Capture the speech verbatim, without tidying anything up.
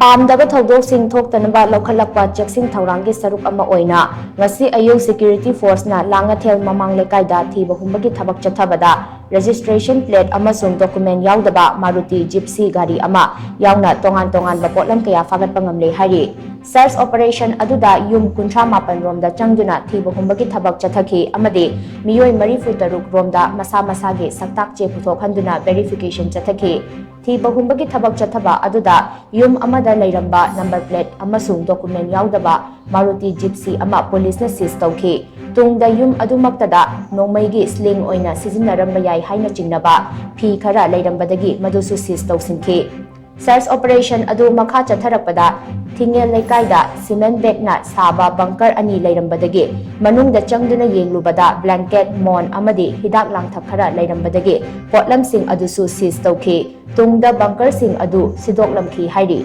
ꯄꯥꯝꯗꯕ ꯊꯧꯗꯣꯛꯁꯤꯡ ꯊꯣꯛꯇꯅꯕ ꯂꯧꯈꯠꯂꯛꯄ ꯆꯦꯛꯁꯤꯟ ꯊꯧꯔꯥꯡꯒꯤ ꯁꯔꯨꯛ ꯑꯃ ꯑꯣꯏꯅ ꯉꯁꯤ ꯑꯌꯨꯛ security forceꯅ ꯂꯥꯡꯉꯊꯦꯜ ꯃꯃꯥꯡ ꯂꯩꯀꯥꯏꯗ ꯊꯤꯕ ꯍꯨꯝꯕꯒꯤ ꯊꯕꯛ ꯆꯠꯊꯕꯗ registration plate ꯑꯃꯁꯨꯡ document ꯌꯥꯎꯗꯕ Maruti Gypsy ꯒꯥꯔꯤ ꯑꯃ ꯌꯥꯎꯅ ꯇꯣꯉꯥꯟ ꯇꯣꯉꯥꯟꯕ ꯄꯣꯠꯂꯝ ꯀꯌꯥ ꯐꯥꯒꯠꯄ ꯉꯝꯂꯦ ꯍꯥꯏꯔꯤ꯫ Search operation ꯑꯗꯨꯗ ꯌꯨꯝ ꯀꯨꯟꯊ꯭ꯔꯥ ꯃꯥꯄꯟ ꯔꯣꯝꯗ ꯆꯪꯗꯨꯅ ꯊꯤꯕ ꯍꯨꯝꯕꯒꯤ ꯊꯕꯛ ꯆꯠꯊꯈꯤ ꯑꯃꯗꯤ ꯃꯤꯑꯣꯏ ꯃꯔꯤꯐꯨ ꯇꯔꯨꯛ ꯔꯣꯝꯗ ꯃꯁꯥ ꯃꯁꯥꯒꯤ ꯁꯛꯇꯥꯛ ꯆꯦ ꯄꯨꯊꯣꯛꯍꯟꯗꯨꯅ verification ꯆꯠꯊꯈꯤ꯫ ꯊꯤꯕ ꯍꯨꯝꯕꯒꯤ ꯊꯕꯛ ꯆꯠꯊꯕ ꯑꯗꯨꯗ ꯌꯨꯝ ꯑꯃꯗ ꯂꯩꯔꯝꯕ number plate ꯑꯃꯁꯨꯡ document ꯌꯥꯎꯗꯕ Maruti Gypsy ꯑꯃ ꯄꯨꯂꯤꯁꯅ seize ꯇꯧꯈꯤ꯫ ꯇꯨꯡꯗ ꯌꯨꯝ ꯑꯗꯨꯃꯛꯇꯗ ꯅꯣꯡꯃꯩꯒꯤ sling ꯑꯣꯏꯅ ꯁꯤꯖꯤꯟꯅꯔꯝꯕ ꯌꯥꯏ ꯍꯥꯏꯅ ꯆꯤꯡꯅꯕ ꯐꯤ ꯈꯔ ꯂꯩꯔꯝꯕꯗꯒꯤ ꯃꯗꯨꯁꯨ seize ꯇꯧꯁꯤꯟꯈꯤ꯫ Search operation ꯑꯗꯨ ꯃꯈꯥ ꯆꯠꯊꯔꯛꯄꯗ ꯊꯤꯡꯉꯦꯜ ꯂꯩꯀꯥꯏꯗ cement bagꯅ ꯁꯥꯕ bunker ꯑꯅꯤ ꯂꯩꯔꯝꯕꯗꯒꯤ ꯃꯅꯨꯡꯗ ꯆꯪꯗꯨꯅ ꯌꯦꯡꯂꯨꯕꯗ blanket, ꯃꯣꯟ ꯑꯃꯗꯤ ꯍꯤꯗꯥꯛ ꯂꯥꯡꯊꯛ ꯈꯔ ꯂꯩꯔꯝꯕꯗꯒꯤ ꯄꯣꯠꯂꯝꯁꯤꯡ ꯑꯗꯨꯁꯨ seize ꯇꯧꯈꯤ꯫ ꯇꯨꯡꯗ bunkerꯁꯤꯡ ꯑꯗꯨ ꯁꯤꯗꯣꯛꯂꯝꯈꯤ ꯍꯥꯏꯔꯤ꯫